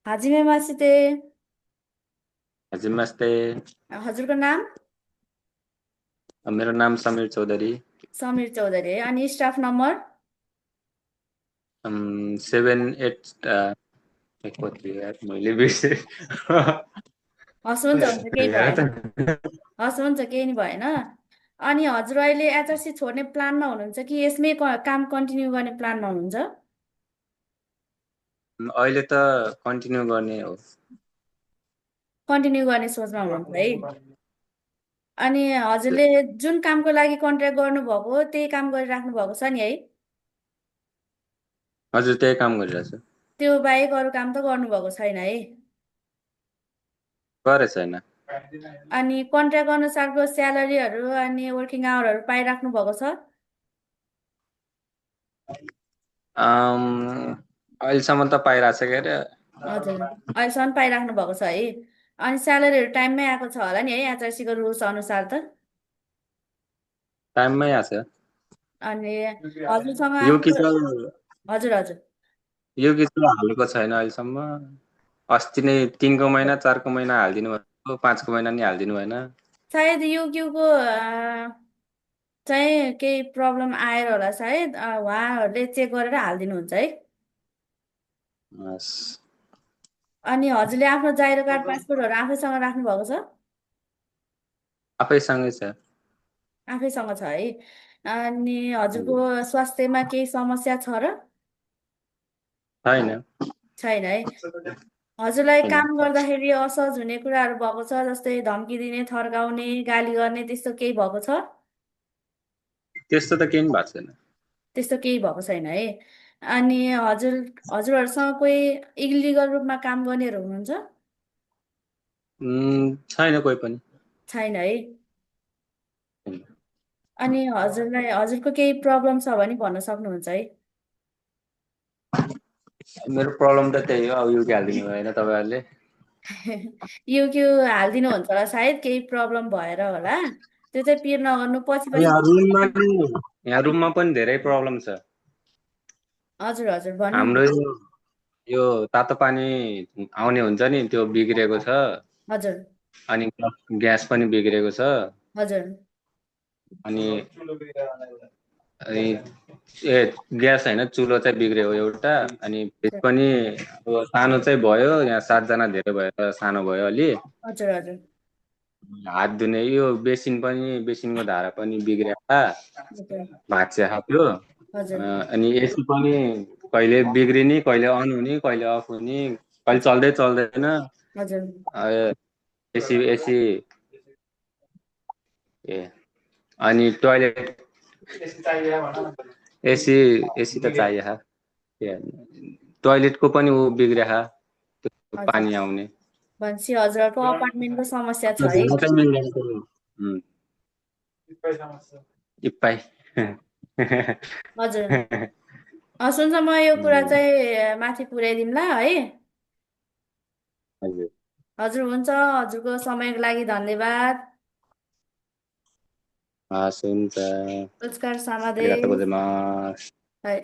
हाजिमे मासिते। हजुर नमस्ते। हजुरको नाम? मेरो नाम समीर चौधरी। समीर चौधरी है। अनि स्टाफ नम्बर? 78 कति यार मैले बिर्सेँ। हस्, हुन्छ हुन्छ, केही भएन। हस्, हुन्छ, केही नि भएन। अनि हजुर अहिले एचआरसी छोड्ने प्लानमा हुनुहुन्छ कि यसमै काम कन्टिन्यू गर्ने प्लानमा हुनुहुन्छ? अहिले त कन्टिन्यू गर्ने हो। कन्टिन्यू गर्ने सोचमा हुनुहुन्छ है। अनि हजुरले जुन कामको लागि कन्ट्र्याक्ट गर्नुभएको हो त्यही काम गरिराख्नु भएको छ नि है? हजुर त्यही काम गरिरहेछु। त्यो बाहेक अरू काम त गर्नुभएको छैन है? गरेको छैन। अनि कन्ट्र्याक्ट अनुसारको स्यालेरीहरू अनि वर्किङ आवरहरू पाइराख्नु भएको छ? अहिलेसम्म त पाइरहेको छ के अरे। हजुर, अहिलेसम्म पाइराख्नु भएको छ है। अनि स्यालेरीहरू टाइममै आएको छ होला नि है, एचआरसीको रुल्स अनुसार त? टाइममै आएको छ। अनि हजुरसँग यो कि आफ्नो। त हजुर हजुर। यो कि त हालेको छैन अहिलेसम्म। अस्ति नै 3को महिना 4को महिना हालिदिनु भएको, 5को महिना नि हालिदिनु भएन। सायद युक्यूको चाहिँ केही प्रब्लम आएर होला सायद, उहाँहरूले चेक गरेर हालिदिनुहुन्छ है। हस्। अनि हजुरले आफ्नो जाइरो कार्ड पासपोर्टहरू आफैसँग राख्नु भएको छ? आफैसँगै छ। आफैसँग छ है। अनि हजुरको हजुर। स्वास्थ्यमा केही समस्या छ र? छैन। छैन है। हजुरलाई छैन। काम गर्दाखेरि असहज हुने कुराहरू भएको छ, जस्तै धम्की दिने, थर्काउने, गाली गर्ने, त्यस्तो केही भएको छ? त्यस्तो त केही पनि भएको छैन। त्यस्तो केही भएको छैन है। अनि हजुरहरूसँग कोही इलिगल रूपमा काम गर्नेहरू हुनुहुन्छ? छैन कोही पनि। छैन है। छैन। अनि हजुरको केही प्रब्लम छ भने भन्न सक्नुहुन्छ है। मेरो प्रब्लम त त्यही हो, अब युके हालिदिनु भएन तपाईँहरूले। यो के हालिदिनुहुन्छ होला सायद, केही प्रब्लम भएर होला। त्यो चाहिँ पिर नगर्नु, पछि पछि। यहाँ रुममा पनि धेरै प्रब्लम छ। हजुर हजुर, भन्नु हाम्रो न। यो तातो पानी आउने हुन्छ नि त्यो बिग्रेको छ। हजुर अनि ग्यास पनि बिग्रेको छ। हजुर अनि अनि ए ग्यास होइन, चुलो चाहिँ बिग्रेको एउटा। अनि फ्रिज पनि अब सानो चाहिँ भयो, यहाँ 7जना धेरै भएर सानो भयो अलि। हजुर हजुर हात धुने यो बेसिनको धारा पनि बिग्रेको हजुर भाँचिएको थियो। हजुर अनि एसी पनि कहिले बिग्रिने, कहिले अन हुने, कहिले अफ हुने, कहिले हजुर चल्दै चल्दैन। हजुर एसी एसी ए अनि टोइलेट एसी एसी त चाहियो। टोइलेटको पनि ऊ बिग्रेको, हजुर। पानी आउने। भनेपछि हजुरहरूको अपार्टमेन्टको समस्या छ है। धुन चाहिँ मिल्दैन त्यो। इपाई हजुर। सुन्छ, म यो कुरा चाहिँ माथि पुर्याइदिउँला है। हजुर। हजुर, हुन्छ, हजुरको समयको लागि धन्यवाद। हस् हुन्छ। रोजगार समाधे। आरिगातो गोजाइमास। है।